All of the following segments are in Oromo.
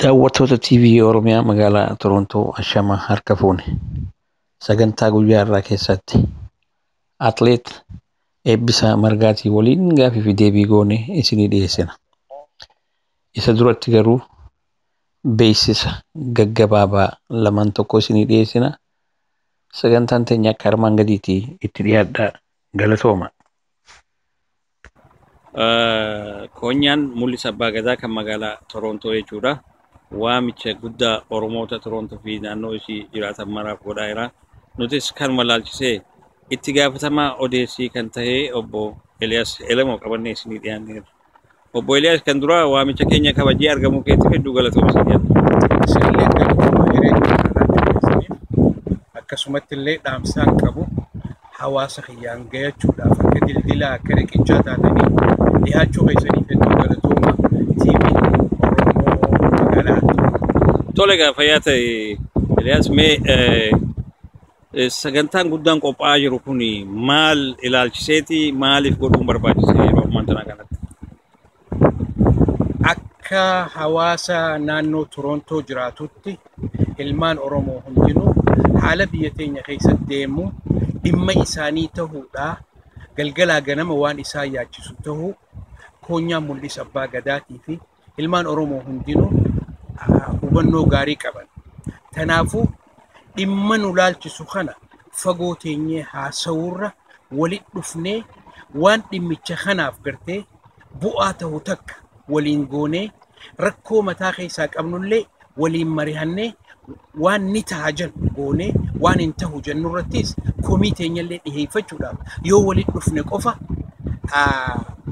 Daawwattoota TV Oromiyaa magaalaa Torontoo Ashamaa harka fuune sagantaa guyyaa irraa keessatti atleet Eebbisaa Margaatii waliin gaafii fi deebii goone isinii dhiyeessina. Isa duratti garuu beeksisa gaggabaabaa lamaan tokko isinii dhiyeessina. Sagantaan teenya akka armaan gadiitii itti dhiyaadhaa galatooma. Koonyaan mul'isa abbaa gadaa kan magaalaa Torontoo jechuudha. Waamicha guddaa Oromoota Torontoo fi naannoo ishii jiraatan maraaf godhaa jira. Nutis kanuma laalchisee itti gaafatamaa odeessii kan ta'e obbo Eliyaas Elemoo qabannee isinii dhiyaanneerra. Obbo Eliyaas kan dura waamicha keenya kabajee argamuu keetiif hedduu galatooma isin jenna. Isinillee galatooma hiree keessaniif akkasumatti illee dhaamsaan qabu hawaasa kiyyaan gayachuudhaaf akka dildilaa akka riqichaa taatanii dhiyaachuu keessaniif hedduu galatooma TV Oromoo magaalaa. Tole egaa fayyaa ta'e Eliyaas mee sagantaan guddaan qophaa'aa jiru kun maal ilaalchiseeti maaliif godhuun barbaachise yeroo ammaan tanaa kanatti? Akka hawaasa naannoo Torontoo jiraatutti ilmaan Oromoo hundinuu haala biyya teenya keessatti deemu dhimma isaanii ta'uudha. Galgalaa ganama waan isaan yaachisu ta'uu koonyaan mul'isa abbaa gadaatii fi ilmaan Oromoo hundinuu hubannoo gaarii qaban. Kanaafuu dhimma nu laalchisu kana fagoo teenyee haasawurra walitti dhufnee waan dhimmicha kanaaf gartee bu'aa ta'u takka waliin goonee rakkoo mataa keessaa qabnullee waliin marihannee waan ni ta'a jennu goonee waan hin ta'u jennu irrattis komii teenyallee dhiheeffachuudhaaf yoo walitti dhufne qofa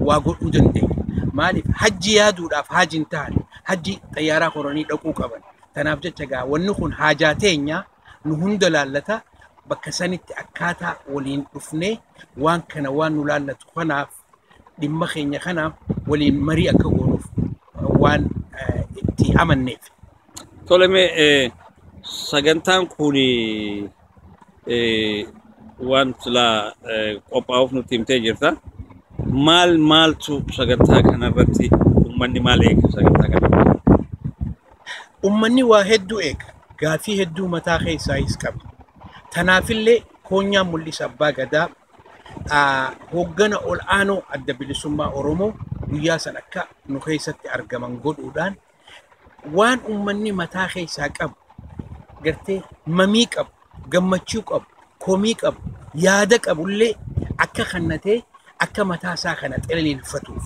waa godhuu dandeenya. Maaliif hajji yaaduudhaaf haaji hin ta'an hajji xayyaaraa koranii dhaquu qaban. Kanaaf jecha gaa wanni kun haajaa teenya nu hunda laallata bakka sanitti akkaataa waliin dhufnee waan kana waan nu laallatu kanaaf dhimma keenya kanaaf waliin marii akka goonuuf waan itti amanneef. Tole mee sagantaan kun waan silaa qophaa'uuf nutti himtee jirta. Maal maaltu sagantaa kanarratti uummanni maal eega sagantaa kanarratti? Uummanni waa hedduu eega. Gaafii hedduu mataa keessaayis qaba. Tanaafillee koonyaan mul'isa abbaa gadaa hooggana ol aanoo adda bilisummaa Oromoo guyyaa san akka nu keessatti argaman godhuudhaan waan uummanni mataa keessaa qabu gartee mamii qabu, gammachuu qabu, komii qabu, yaada qabullee akka kannatee akka mataa isaa kana xililfatuuf.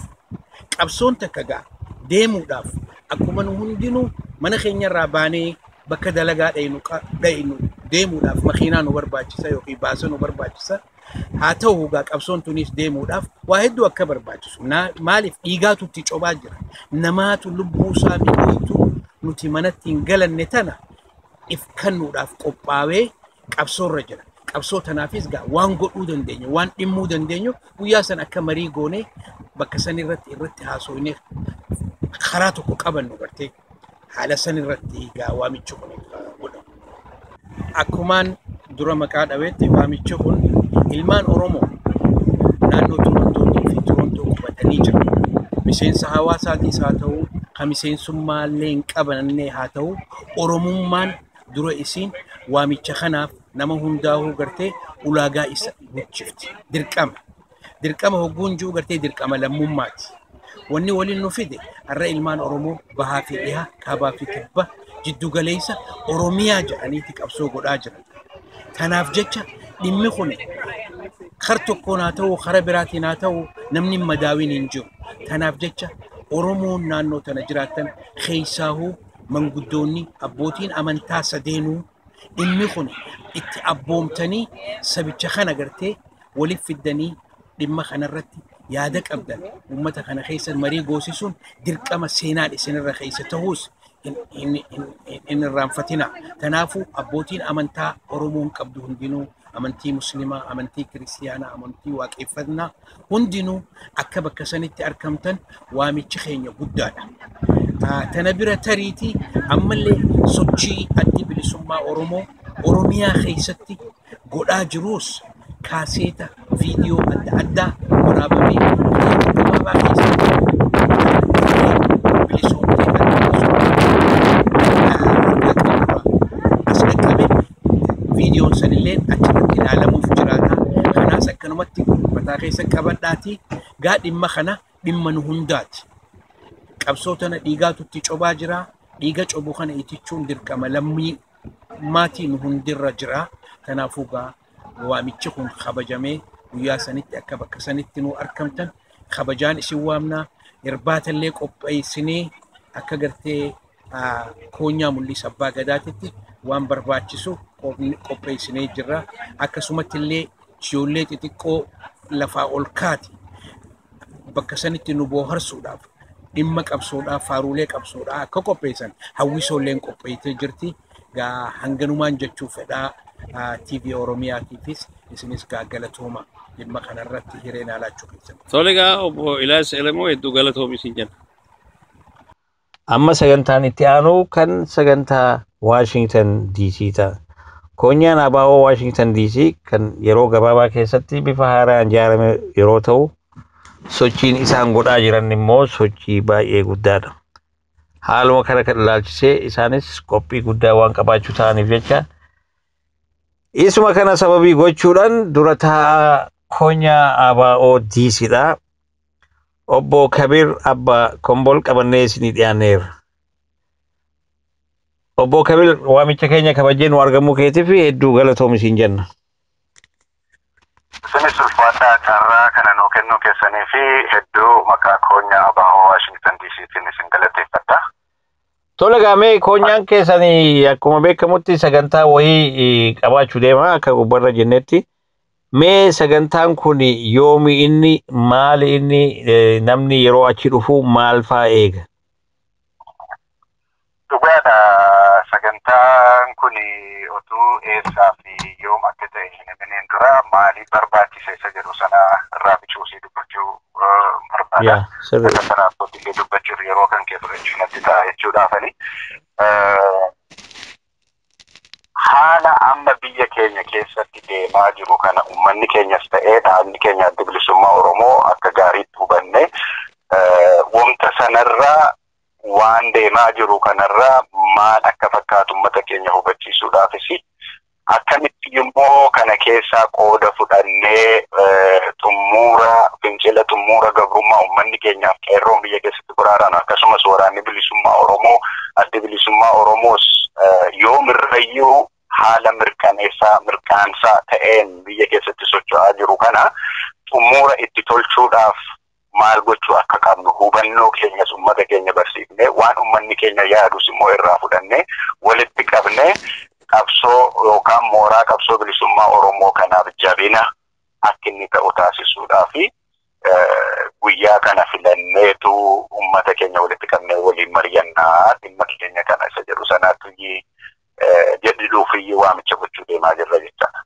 Qabsoon takka gaa deemuudhaaf akkuma nu hundinuu mana keenyarraa baanee bakka dalagaa dhaynu deemuudhaaf makiinaa nu barbaachisa yookiin baasa nu barbaachisa. Haa ta'u gaa qabsoon tunis deemuudhaaf waa hedduu akka barbaachisu. Maaliif dhiigaatu itti cobaa jira. Namaatu lubbuu isaa miidhagdu nuti manatti hin galanne tana if kennuudhaaf qophaa'ee qabsoorra jira. Qabsoo tanaafis gaa waan godhuu dandeenyu, waan dhimmuu dandeenyu guyyaa san akka marii goonee bakka san irratti irratti haasofnee karaa tokko qabannu gartee haala san irratti gaa waamichi kun godhamu. Akkumaan dura maqaa dhaweetti waamichi kun ilmaan Oromoo naannoo Torontootii fi Torontoo qubatanii jiru. Miseensa hawaasaatiis haa ta'u, kan miseensummaa illee hin qabannee haa ta'u, Oromummaan dura isiin waamicha kanaaf nama hundaa'uu gartee ulaagaa isa guchifti. Dirqama. Dirqama hogguun jiru gartee dirqama lammummaati. Wanni waliin nu fide har'a ilmaan Oromoo bahaa fi dhihaa, kaabaa fi kibba, jiddu galeessa Oromiyaa jedhaniiti qabsoo godhaa jiran. Kanaaf jecha dhimmi kun kar tokkoon haa ta'u, kara biraatiin haa ta'u namni madaawiin hin jiru. Kanaaf jecha Oromoon naannoo tana jiraatan keessaahuu manguddoonni abbootiin amantaa sadeenuu dhimmi kun itti abboomtanii sabicha kana gartee waliif fiddanii dhimma kanarratti yaada qabdan uummata kana keessa marii goosisuun dirqama seenaan isinirra keessa ta'uus hin irraanfatina. Kanaafuu abbootiin amantaa Oromoon qabdu hundinuu amantii Muslimaa, amantii Kiristiyaanaa, amantii Waaqeffannaa hundinuu akka bakka sanitti argamtan waamichi keenya guddaadha. Tana bira tariitii ammallee sochii addi bilisummaa Oromoo Oromiyaa keessatti godhaa jiruus kaaseeta viidiyoo adda addaa waraabamee yeroo gabaabaa keessatti bilisoomtee adda bilisummaa keessa qabadhaatii gaa dhimma kana dhimma nu hundaati. Qabsoo tana dhiigaatu itti cobaa jira. Dhiiga cobu kana itichuun dirqama lammii maatii nu hundirra jira. Kanaafuu gaa waamichi kun kabajamee guyyaa sanitti akka bakka sanitti nu argamtan kabajaan isin waamnaa. Irbaatallee qopheessinee akka gartee koonyaa Mul'isa Abbaa Gadaatitti waan barbaachisu qopheessinee jirra. Akkasumatti illee ijoollee xixiqqoo lafaa ol kaati bakka sanitti nu booharsuudhaaf dhimma qabsoodhaaf faaruulee qabsoodhaa akka qopheessan hawwisoolleen qopheessitee jirti. Gaa hanganumaan jechuu fedhaa TV Oromiyaatiifis isinis gaa galatooma dhimma kanarratti hireen alaachuu keessan. Tole egaa obbo Ilaas Elemoo hedduu galatoomi isin jenna. Amma sagantaan itti aanu kan sagantaa Waashingtan DC ta'a. Koonyaan ABO Waashingtan DC kan yeroo gabaabaa keessatti bifa haaraan ijaarame yeroo ta'u sochiin isaan godhaa jiran immoo sochii baay'ee guddaadha. Haaluma kana kan ilaalchisee isaanis qophii guddaa waan qabaachuu ta'aniif jecha isuma kana sababii gochuudhaan dura taa'aa koonyaa ABO DC dha. Obbo Kabir Abbaa Kombol qabannee isinii dhiyaanneerra. Obbo Kabir waamicha keenya kabajee nu argamuu keetiif hedduu galatoomi isin jenna. Isinis ulfaataa carraa kana nuu kennuu keessanii fi hedduu maqaa koonyaa ABO Waashingtan DCtiin isin galateeffadha. Tole gaamee koonyaan keessanii akkuma beekamutti sagantaa wayii qabaachuu deema akka gubbarra jennetti. Mee sagantaan kun yoomi inni maali inni namni yeroo achi dhufu maal faa eega? Dhugaadha. Sagantaan kun otuu eessaa fi yoom akka ta'e hin himiniin dura maaliif barbaachise isa jedhu sana irraa bicuusii dubbachuu barbaada. Yaa sirriidha. Akka sanaaf illee dubbachuuf yeroo kan kee fudhachuu natti ta'a jechuudhaafani. Haala amma biyya keenya keessatti deemaa jiru kana uummanni keenyas ta'ee dhaabni keenya Adda Bilisummaa Oromoo akka gaariitti hubanne wanta sanarraa waan deemaa jiru kanarraa maal akka fakkaatu uummata keenya hubachiisuudhaafis akkamitti immoo kana keessaa qooda fudhannee xumura fincila xumura gabrummaa uummanni keenyaaf qeerroon biyya keessatti goraaran akkasumas waraanni bilisummaa Oromoo adda bilisummaa Oromoos yoomirrayyuu haala mirkaneessaa mirkaansaa ta'een biyya keessatti socho'aa jiru kana xumura itti tolchuudhaaf maal gochuu akka qabnu hubannoo keenyas uummata keenya barsiifnee waan uummanni keenya yaadus immoo irraa fudhannee walitti qabnee qabsoo yookaan mooraa qabsoo bilisummaa Oromoo kanaaf jabina akka inni ta'u taasisuudhaa fi guyyaa kana filanneetu uummata keenya walitti qabnee waliin mari'annaa dhimma keenya kana isa jedhu sanaatu jedhuufiyyuu waamicha gochuu deemaa jirra jechaadha.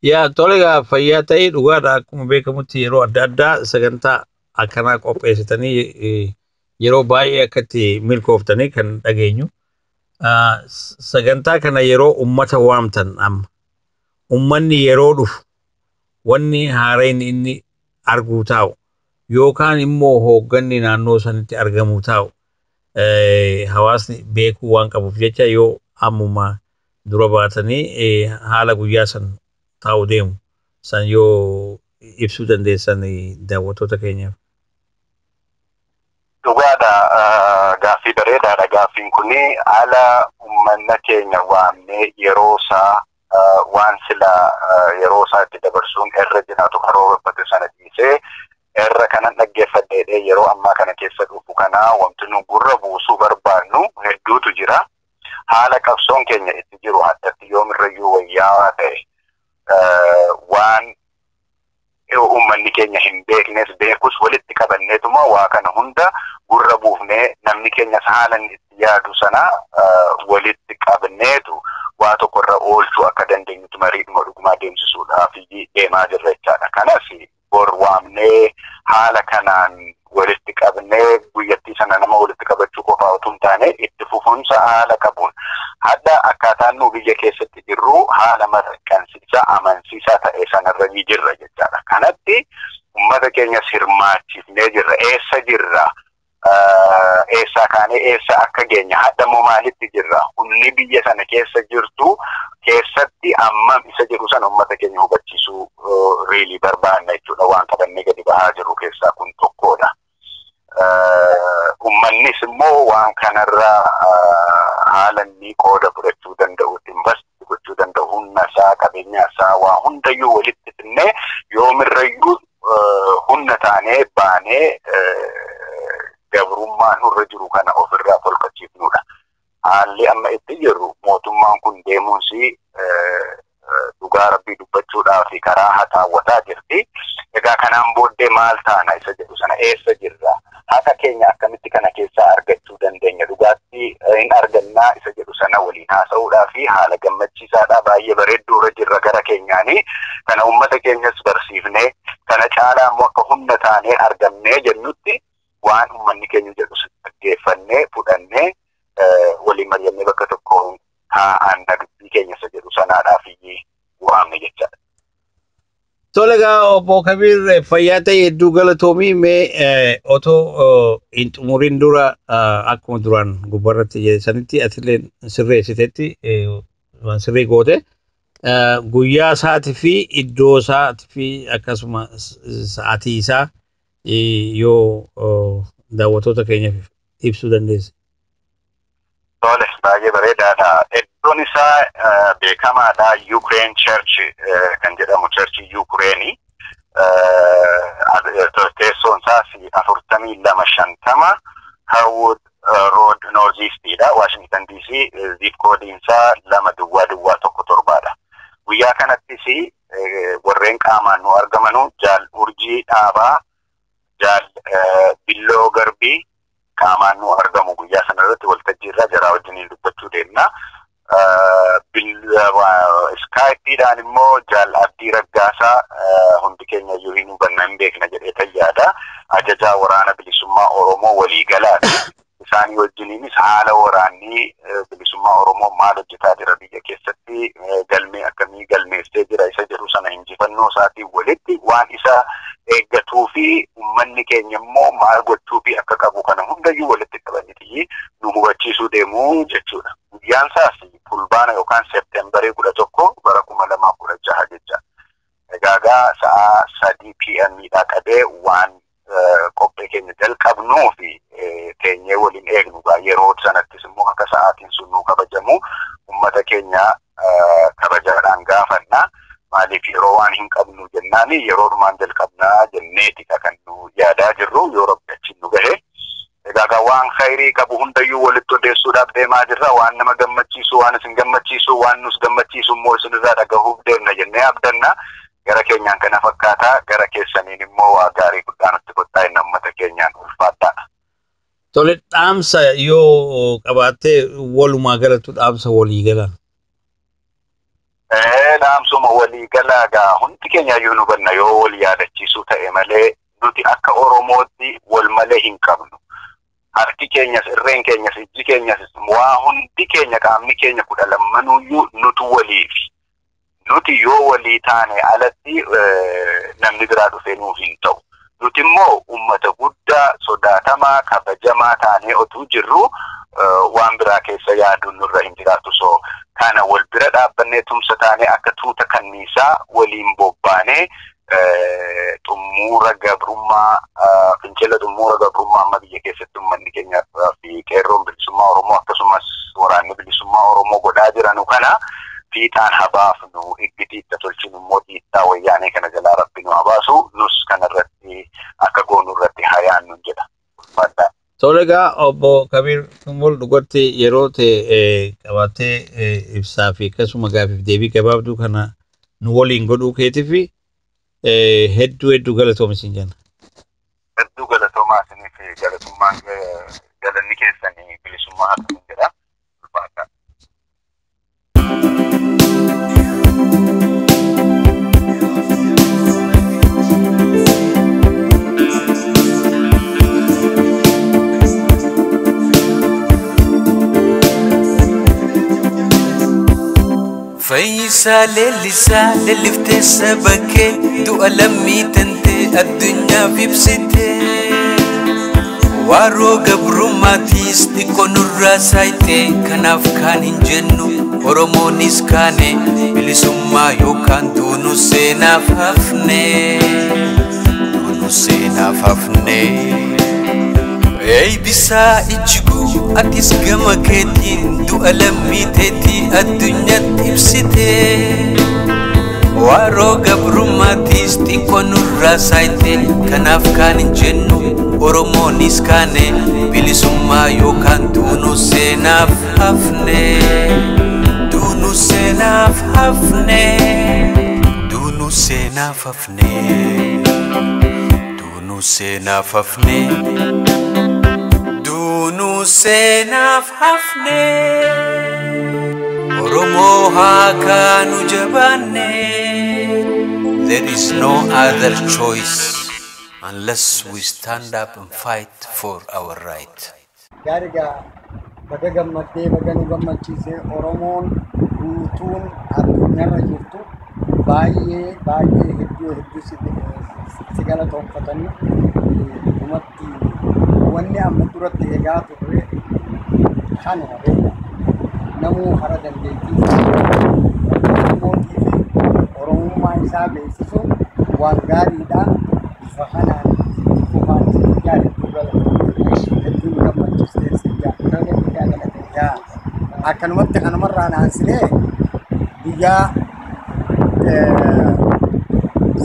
Yaa tole egaa fayyaa ta'ee dhugaadha akkuma beekamutti yeroo adda addaa sagantaa akkanaa qopheessitanii yeroo baay'ee akkatti milkooftanii kan dhageenyu. Sagantaa kana yeroo ummata waamtan amma ummanni yeroo dhufu wanni haareen inni arguu taa'u yookaan immoo hoogganni naannoo sanitti argamuu taa'u hawaasni beekuu waan qabuuf jecha yoo ammuma dura baatanii haala guyyaa san taa'u deemu san yoo ibsuu dandeessan daawwattoota keenyaaf. Dhugaadha. Gaaffii bareedaadha. Gaaffiin kun haala uummanna keenya waamnee yeroo isaa waan sila yeroo isaa itti dabarsuun irra jiraatu karoorfate sana dhiisee irra kanan dhaggeeffadheedhee yeroo ammaa kana keessa dhufu kana wanti nu gurra buusuu barbaannu hedduutu jira. Haala qabsoon keenya itti jiru addatti yoomirrayyuu wayyaawaa ta'e waan uummanni keenya hin beeknes beekus walitti qabanneetuma waa kana hunda gurra buufnee namni keenyas haala inni itti yaadu sana walitti qabneetu waa tokkorra oolchuu akka dandeenyutti mariidhuma dhugumaa deemsisuudhaaf deemaa jirra jechaadha. Kanas bor waamnee haala kanaan walitti qabnee guyyattii sana nama walitti qabachuu qofaa otoo hin taane itti fufuunsa haala qabuun hadda akkaataan nu biyya keessatti jirru haala maxxansiisaa amansiisaa ta'e sanarra ni jirra jechaadha. Kanatti uummata keenyas hirmaachisnee jirra. Eessa jirra? Eessaa kaanee eessa akka geenya, hadha immoo maalitti jirra, humni biyya sana keessa jirtu keessatti ammam isa jedhu sana uummata keenya hubachiisuu really barbaanna jechuudha. Waan qabannee gadi bahaa jirru keessaa kun tokkodha. Uummannis immoo waan kanarraa haala inni qooda fudhachuu danda'utti, invest gochuu danda'u, humna isaa, qabeenya isaa, waa hundayyuu walitti finnee yoomirrayyuu humna taanee baanee gabrummaa nurra jiru kana ofirraa tolfachiifnudha. Haalli amma itti jirru, mootummaan kun deemuunsi dhugaa rabbii dubbachuudhaa fi karaa hataawwataa jirti. Egaa kanaan booddee maal taana isa jedhu sana, eessa jirra? Haqa keenya akkamitti kana keessaa argachuu dandeenya? Dhugaatti hin argannaa isa jedhu sana waliin haasa'uudhaa fi haala gammachiisaadhaa baay'ee bareedduu irra jirra gara keenyaanii. Kana uummata keenyas barsiifnee, kana caalaa immoo akka humna taanee argamnee jennutti, waan uummanni keenya jedhu dhaggeeffannee, fudhannee, waliin mari'annee bakka tokko taa'an dubbii keenya isa jedhu sanaadhaaf waamne jechaadha. Tole egaa, obbo Kabiir, fayyaa ta'e, hedduu galatoomii. Mee otoo hin xumurin dura, akkuma duraan gubbaarratti jedhanitti atillee sirreessitetti, waan sirrii goote, guyyaa isaatii fi iddoo isaatii fi akkasuma sa'aatii isaa yoo daawwattoota keenyaaf ibsuu dandeesse. Tole, baay'ee bareedaadha. Iddoon isaa beekamaadha. Ukraine Church kan jedhamu, churchii Ukraine. Teessoon isaas 4250 Harwood Road North Eastidha. Washington DC, zip codeiin isaa 20017dha. Guyyaa kanattis warreen qaamaan nu argamanu Jaal Urjii Dhaabaa, Jaal Billoo Garbii qaamaan nu argamu. Guyyaa sana irratti waltajjii irraa jaraa wajjiniin dubbachuu deemna. Skypeiidhaan immoo Jaal Abdii Raggaasaa, hundi keenya iyyuu hin hubanna, hin beekna jedhee tayyaada. Ajajaa waraana bilisummaa Oromoo waliigalaati. Isaanii wajjiniinis haala waraanni bilisummaa Oromoo maal hojjetaa jira biyya keessatti, galmee akkamii galmeessee jira isa jedhu sana, injifannoo isaatiin walitti waan isa eeggatuu fi uummanni keenya immoo maal gochuu fi akka qabu kana hundayyuu walitti qabaniiti nu hubachiisuu deemuu jechuudha. Guyyaan isaas Fulbaana yookaan Seepteembarii 11 bara 2016 jecha. Egaa sa'aa 3 PM dhaa qabee waan qophii keenya jalqabnuu fi teenyee waliin eegnu, yeroo sanattis immoo akka sa'aatiin sun nuu kabajamu uummata keenya kabajaadhaan gaafanna. Maaliif, yeroo waan hin qabnu jennaani, yeroodhumaan jalqabnaa jenneeti kan nu yaadaa jirru, yoo rabbi achiin nu gahe. Egaa waan khayrii qabu hundayyuu walitti odeessuudhaaf deemaa jirra. Waan nama gammachiisu, waan isin gammachiisu, waan nus gammachiisu immoo isinirraa dhagahuuf deemna jennee abdanna. Gara keenyaan kana fakkaata. Gara keessaniin immoo waa gaarii guddaa nutti kottaa inni uummata keenyaan ulfaadha. Tole, dhaamsa yoo qabaattee, walumaa galatu dhaamsa walii gala. Dhaamsuma walii galaa gaa hundi keenya iyyuu nu hubanna, yoo wal yaadachiisuu ta'e malee nuti akka Oromootti wal malee hin qabnu. Harki keenyas, irreen keenyas, ijji keenyas, waa hundi keenya, qaamni keenya kudha lammanuyyuu nutu waliifi. Nuti yoo walii taane alatti namni biraa dhufee nuuf hin ta'u. Nuti immoo uummata guddaa, sodaatamaa, kabajamaa taanee otuu jirru waan biraa keessa yaaduun nurra hin jiraatu. So kana wal bira dhaabbannee, tumsa taanee, akka tuuta kanniisaa waliin bobbaanee, xumura gabrummaa, fincila xumura gabrummaa amma biyya keessatti uummanni keenya fi qeerroon bilisummaa Oromoo akkasumas waraanni bilisummaa Oromoo godhaa jiranu kana fiixaan habaafnu, iggitiitta tolchinu immoo dhiittaa wayyaanee kana jalaa rabbi nu habaasu, nus kanarratti akka goonu irratti hayaannu jedha. Tole egaa, obbo Kabiir Tumul, dhugatti yeroo ta'e qabattee ibsaa fi akkasuma gaafiif deebii gabaabduu kana nu waliin godhuu keetiif hedduu hedduu galatoomi siin jenna. Hedduu galatoomaa isiniif, galatummaan galanni keessanii bilisummaa haa ta'u jedha. Ulfaadhaa. Fayyisaa leellisaa leelliftee saba kee, du'a lammii tantee addunyaaf ibsitee. Waaroo gabrummaatiis xiqqoo nurraa saayite kanaaf kaan hin jennu Oromoonis kaane bilisummaa yookaan duunu seenaaf hafne. Duunu seenaaf hafne. Eebbisaa Ijjiguu atis gama keetiin du'a lammii teetii addunyaatti ibsite. Waaroo gabrummaatiis xiqqoo nurraa saayite kanaaf kaan hin jennu Oromoonis kaane bilisummaa yookaan duunu seenaaf hafne. Duunu seenaaf hafne. Duunu seenaaf hafne. Duunu seenaaf hafne. Duunu seenaaf hafne. Oromoo haa kaanu jabaanne. There is no other choice unless we stand up and fight for our right. Gaarigaa baga gammaddee baga nu gammachiise. Oromoon guutuun addunyaarra jirtu baay'ee baay'ee hedduu hedduu si galatoonfatanii dhugumatti wanni amma duratti eegaa turre kanuma beekama. Namuu hara dandeettii isaa Oromootii fi Oromummaa isaa beeksisuun waan gaariidha. Bifa kanaan itti fufaan isin ijaa hedduu galatoomne hedduu nu gammachiistee isin ijaa. Yaa akkanumatti kanumarraa naansinee guyyaa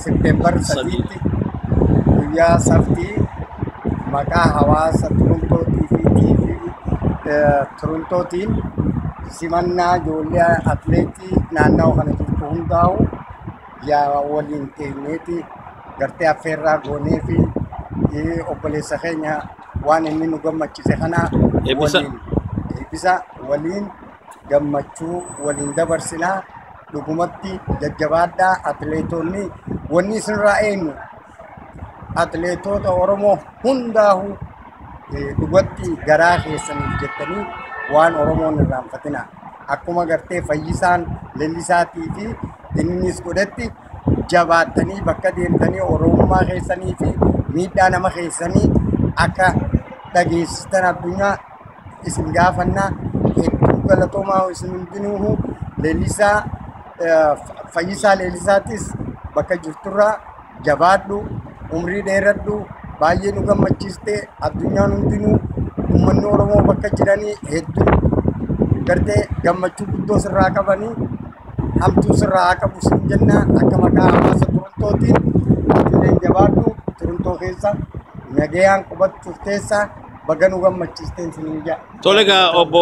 September 3tti guyyaa saftii maqaa hawaasa Torontootii fi TV Torontootiin simannaa ijoollee atleetii naannawa kana jirtu hundaa'u yaa waliin teenyeeti gartee affeerraa goonee fi obboleessa keenya waan inni nu gammachiise kana Eebbisa. waliin eebbisa waliin gammachuu waliin dabarsinaa. Dhugumatti jajjabaadhaa atleetonni, wanni isinirraa eenyu atleetota Oromoo hundaahu dhugatti garaa keessaniif jettanii waan Oromoon irraanfatina. Akkuma gartee Fayyisaan Leellisaatii fi innis godhetti jabaattanii bakka deemtanii Oromummaa keessanii fi miidhaa nama keessanii akka dhageessistan addunyaa isin gaafannaa. Hedduu galatoomaa isin hundinuu. Leellisaa Fayyisaa Leellisaatis bakka jirturraa jabaadhu, umrii dheeradhu, baay'ee nu gammachiiste. Addunyaan hundinuu uummanni Oromoo bakka jiranii hedduu gartee gammachuu guddoo sirraa qabanii hamtuu sirraa haa qabu sin jenna. Akka maqaa hawaasa Torontootiin ijoolleen jabaadhu, Torontoo keessa nagayaan qubachuuf teessa, baga nu gammachiisteen sinin jedha. Tole egaa obbo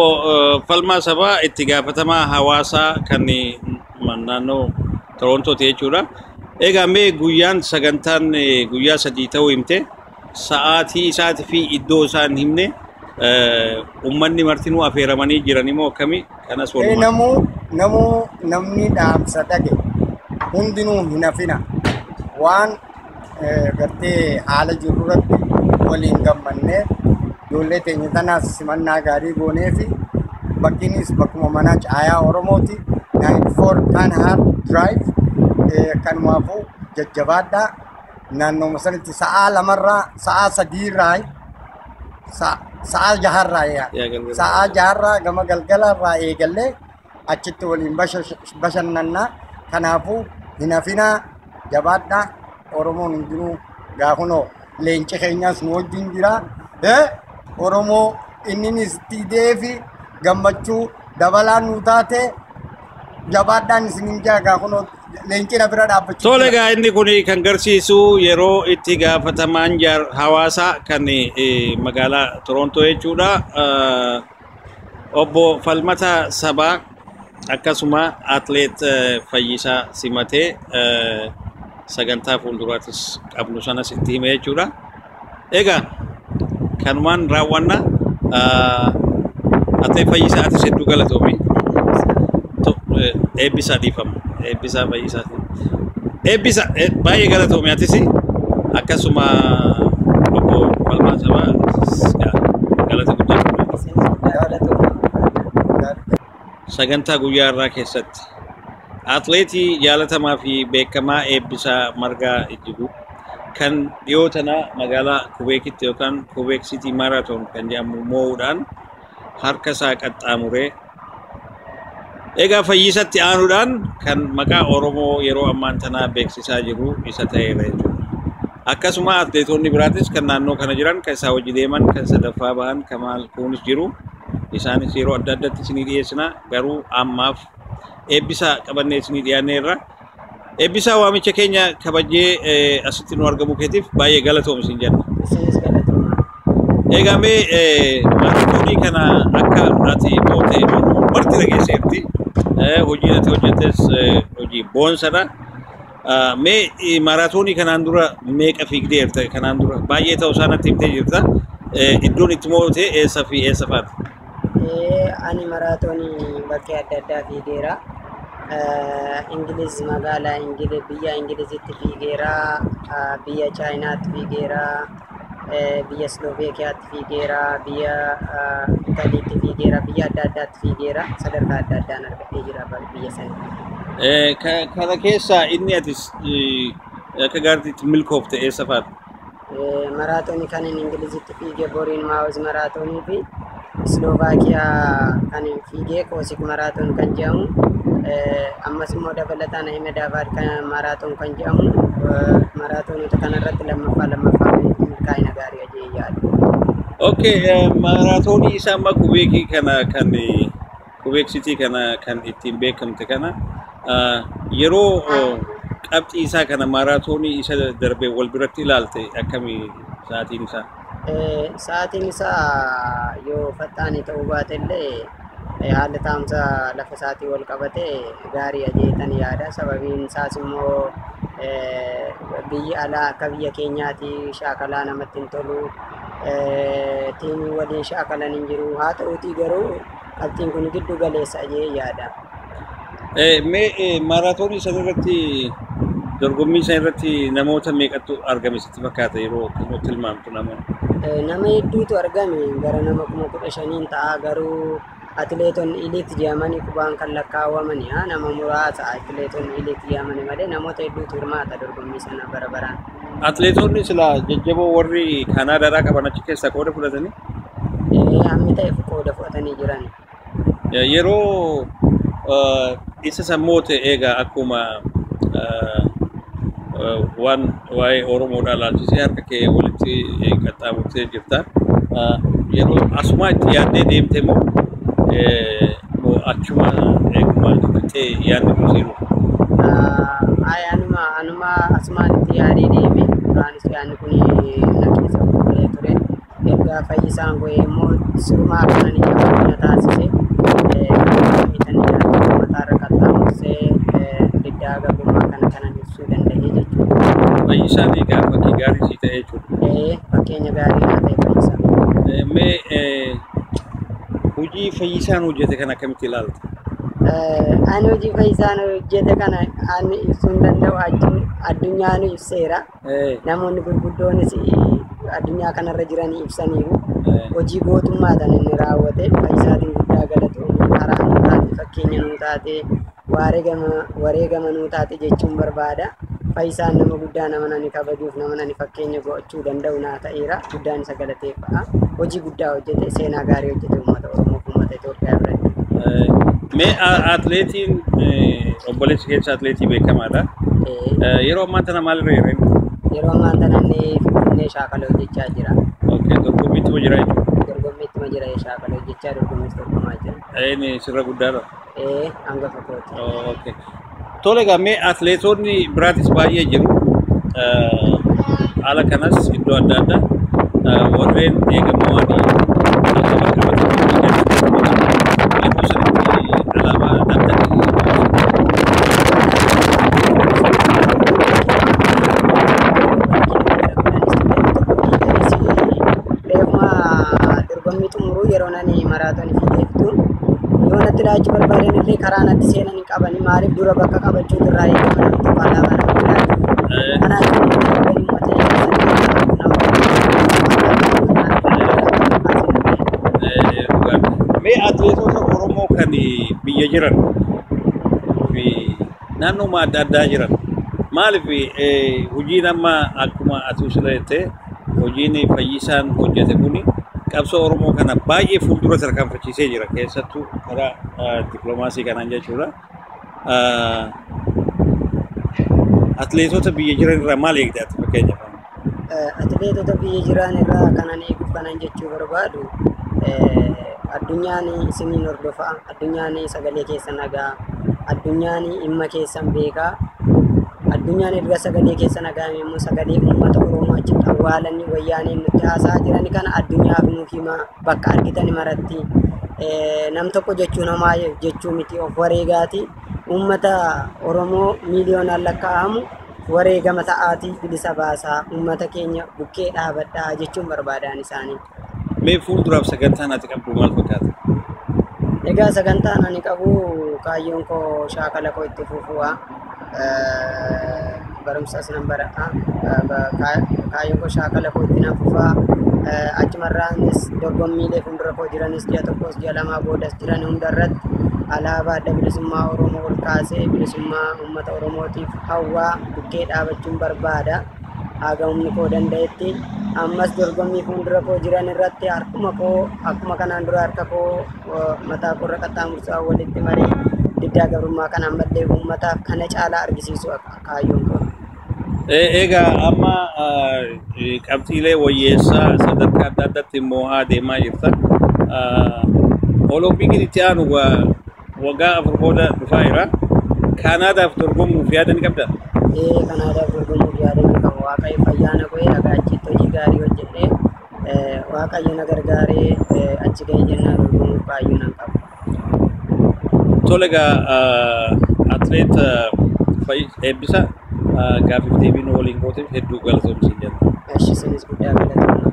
Falmaa Sabaa itti gaafatamaa hawaasaa kan naannoo Torontooti jechuudha. Egaa mee guyyaan sagantaan guyyaa 3 ta'uu himte, sa'aatii isaatii fi iddoo isaa hin himne, uummanni martinuu affeeramanii jiran immoo akkami kanas walumaa. Namuu namni dhaamsa dhage hundinuu hin hafina. Waan gartee haala jirru irratti waliin gammannee ijoollee teenya tanaas simannaa gaarii goonee fi bakkiinis bakkuma mana caayaa Oromooti 94 Kanahar Drive. Kanumaafuu jajjabaadhaa, naannooma sanatti sa'aa 2rraa sa'aa 3rraa sa'aa 6rraa yaa Yaa galgala. Sa'aa 6rraa gama galgalarraa eegallee achitti waliin bashannannaa. Kanaafuu hin hafinaa, jabaadhaa. Oromoon hundinuu gaafunoo leenci keenyas nu wajjin jira. Oromoo inninis itti fi gammachuu dabalaan nu taate, jabaadhaan isinin jaa gaafunoo leenci na bira dhaabbachuu Tole jira. Egaa inni kun kan garsiisu yeroo itti gaafatamaan hawaasaa kan magaalaa Torontoo jechuudha. Obbo Falmata Sabaa akkasuma atleet Fayyisaa Simatee sagantaa fuulduraatis qabnu sanas itti hime jechuudha. Egaa kanumaan raawwanna. Atleet Fayyisaa atis hedduu galatoomi. Eebbisaa, dhiifama. Eebbisaa Fayyisaa. Eebbisa baay'ee galatoomi atis, akkasuma obbo Falmaa Sabaa galata guddaa qabna. Sagantaa guyyaa irraa keessatti atleetii jaalatamaa fi beekamaa Eebbisaa Margaa Ijjiguu Kan dhiyoo tana magaalaa Kubeekitti yookaan Kubeek Sitii Maaraatoon kan jedhamu moo'uudhaan harka isaa qaxxaamuree egaa Fayyisatti aanuudhaan kan maqaa Oromoo yeroo ammaan tanaa beeksisaa jiru isa ta'eera jechuudha. Akkasuma atleetonni biraatis kan naannoo kana jiran kan isaa hojii deeman kan sadaffaa bahan Kamaal kunis jiru. Isaanis yeroo adda addaatti isinii dhiyeessina, garuu ammaaf Eebbisaa qabannee isinii dhiyaanneerra. Eebbisaa, waamicha keenya kabajee asitti nu argamuu keetiif baay'ee galatoom isin jenna. Isinis galatooma. Egaa mee maaraatoonii kana akka ati moote Oromoon marti dhageesseerti. Hojiin ati hojjettes hojii boonsadha. Mee maaraatoonii kanaan dura meeqa fiigdeerta? Kanaan dura baay'ee ta'uu isaa natti himtee jirta. Iddoon itti moote eessa fi eessa faati? Ani maraatoonii bakkee adda addaa fiigeera. Ingiliz, magaalaa Ingiliz, biyya Ingilizitti fiigeera, biyya Chaayinaatti fiigeera, biyya Sloveekiyaatti fiigeera, biyya Italiitti fiigeera, biyya adda addaatti fiigeera. Sadarkaa adda addaan argadhee jira biyya sana. Kana keessaa inni ati akka gaariitti milkoofte eessa faati? Maraatoonii kan inni Ingilizitti fiige Boriin Maawuz maraatoonii fi Slovaakiyaa kan inni fiige Koosik maraatoon kan jedhamu, ammas immoo dabalataan Ahmed Abaad kan maraatoon kan jedhamu, maraatoonota kanarratti lammaffaa milkaa'ina gaarii ajee yaadu. Okay, maaraatoonii isa amma Kubeekii kana kan Kubeek Sitii kana kan ittiin beekamte kana yeroo qabxii isaa kana maaraatoonii isa darbee wal biratti ilaalte akkamii sa'aatiin isaa? Sa'aatiin isaa yoo faxxaanii ta'uu baate illee haalli taa'umsa lafa isaatii wal qabate gaarii ajeetan yaada. Sababiin isaas immoo biyyi alaa akka biyya keenyaati shaakalaa namatti hin tolu. Tiimii waliin shaakalan hin jiru. Haa ta'uutii garuu qabxiin kun giddu galeessa ajee yaada. Mee maaraatoonii sana irratti, dorgommii sana irratti namoota meeqatu argame sitti fakkaata yeroo tilmaamtu nama? Nama hedduutu argame, gara nama 15,000 ta'a, garuu atileetonni elite jedhamanii qubaan kan lakkaawwamani nama muraasa, atileetonni elite jedhamani malee namoota hedduutu hirmaata dorgommii sana bara baraan. Atileetonni silaa jajjaboo warri Kaanaadaadhaa qaban achi keessaa qooda fudhatanii? Hammi ta'e qooda fudhatanii jiran. Yeroo isa sammoote egaa akkuma waan waa'ee Oromoodhaa ilaalchisee harka kee walitti qaxxaamurtee jirta. Yeroo asumaa itti yaaddee deemte moo achuma eeguma fixee yaadni kun seenuu? Anuma asumaan itti yaadee deeme. Duraanis yaadni kun na keessa bulee ture. Erga Fayyisaan go'ee immoo sirumaa kanan jabaatu na taasise. Miidhanii mataarra qaxxaamursee diddaa gabrummaa kana kanan ibsuu danda'e jechuudha. Fayyisaan egaa fakkii gaarii sii ta'e jechuudha. Fakkeenya gaarii naa ta'e Fayyisaan. Mee hojii Fayyisaan hojjete kana akkamitti ilaalta? Ani hojii Fayyisaan hojjete kana ani ibsuu hin danda'u, addunyaanu ibseera. Namoonni gurguddoonis addunyaa kanarra jiran ibsaniiru. Hojii gootummaa tan inni raawwate Fayyisaatiin guddaa galatoomii, karaa nuu taate, fakkeenya nuu taate, wareegama nuu taate jechuun barbaada. Fayyisaan nama guddaa, nama nani kabajuuf, nama nani fakkeenya gochuu danda'u naa ta'eera. Guddaan isa galateeffa'a. Hojii guddaa hojjete, seenaa gaarii hojjete uummata Oromoof, uummata Itoophiyaa biratti. Mee atileetiin obboleessi keessa atileetii beekamaadha. Yeroo ammaa tana maalirra jira inni? Yeroo ammaa tana inni Finfinnee shaakala hojjechaa jira. Okay, dorgommiitti jira jechuudha. Dorgommiitti jira, shaakala hojjechaa, dorgommiis dorgomaa jira. Inni sirra guddaadha. Hangafa kooti. Okay. Tole egaa mee atileetonni biraatis baay'ee jiru. Haala kanas iddoo adda addaa warreen eegamoowwan alaabaa qabatanii yeroo sanitti alaabaa dhabdanii. Reefuma dorgommii xumuruu yeroo nani maraatoonii fiigeeftu yoo natti laachuu barbaadan illee karaa natti seenan hin qabani. Maaliif dura bakka qabachuutu irraa eegama, namni tokko alaabaa namatti laachuu. Kanaaf uummata Mee atileetota Oromoo kan biyya jiran fi naannoo adda addaa jiran Maaliif hojiin amma akkuma ati sila jettee hojiin Fayyisaan hojjete kuni qabsoo Oromoo kana baay'ee fuuldura tarkaanfachiisee jira, keessattuu karaa dippiloomaasii kanaan jechuudha. Atileetota biyya jiran irraa maal eegda ati fakkeenyaaf? Atileetota biyya jiran irraa kanan eegu, kanan jechuu barbaadu, addunyaan isiniin hordofa, addunyaan sagalee keessan dhagaa, addunyaan dhimma keessan beekaa. Addunyaan erga sagalee keessan dhaga'ame immoo sagalee uummata Oromoo achitti awwaalanii wayyaaneen nutti haasa'aa jiran kana addunyaaf nuuf himaa bakka argitan maratti. Nam tokko jechuun homaa jechuu miti, of wareegaati. Uummata Oromoo miiliyoonaan lakkaa'amu wareegama ta'aatii bilisa baasaa, uummata keenya bukkee dhaabadhaa jechuun barbaadaan isaanii. Mee fuulduraaf sagantaan ati qabdu maal fakkaata? Egaa sagantaan ani qabu, kaayyoon koo shaakala koo itti fufuudha. Barumsas nan baradha. Kaayyoon koo shaakala koo itti nan fufaa. Achumarraanis dorgommiilee fuuldura koo jiranis ji'a tokkos ji'a lamaa boodas jiran hundarratti alaabaa Adda Bilisummaa Oromoo ol kaasee bilisummaa uummata Oromootiif hawwaa bukkee dhaabachuun barbaada. Haga humni koo danda'etti ammas dorgommii fuuldura koo jiran irratti harkuma koo akkuma kanaan dura harka koo mataa koorra qaxxaamursaa walitti maree diddaa gabrummaa kana ammallee uummataaf kana caalaa argisiisu kaayyoon koo. Egaa amma qabxiilee wayyeessaa sadarkaa adda addaatti moo'aa deemaa jirta. Oloompikiin itti aanu waggaa 4 booda dhufaa jira. Kaanaadaaf dorgomuuf yaada ni qabdaa? Ee, Kanaadaaf dorgomuuf yaada ni qaba. Waaqayyo fayyaa na godhee haga achitti hojii gaarii hojjedhee, Waaqayyo na gargaaree achi ga'ee jennaan dorgomuuf kaayyoo nan qaba. Tole egaa, atileet Eebbisa, gaaffiif deebii nu waliin gooteef hedduu galatoomsi jenna. Eshi, isinis guddaa galatooma.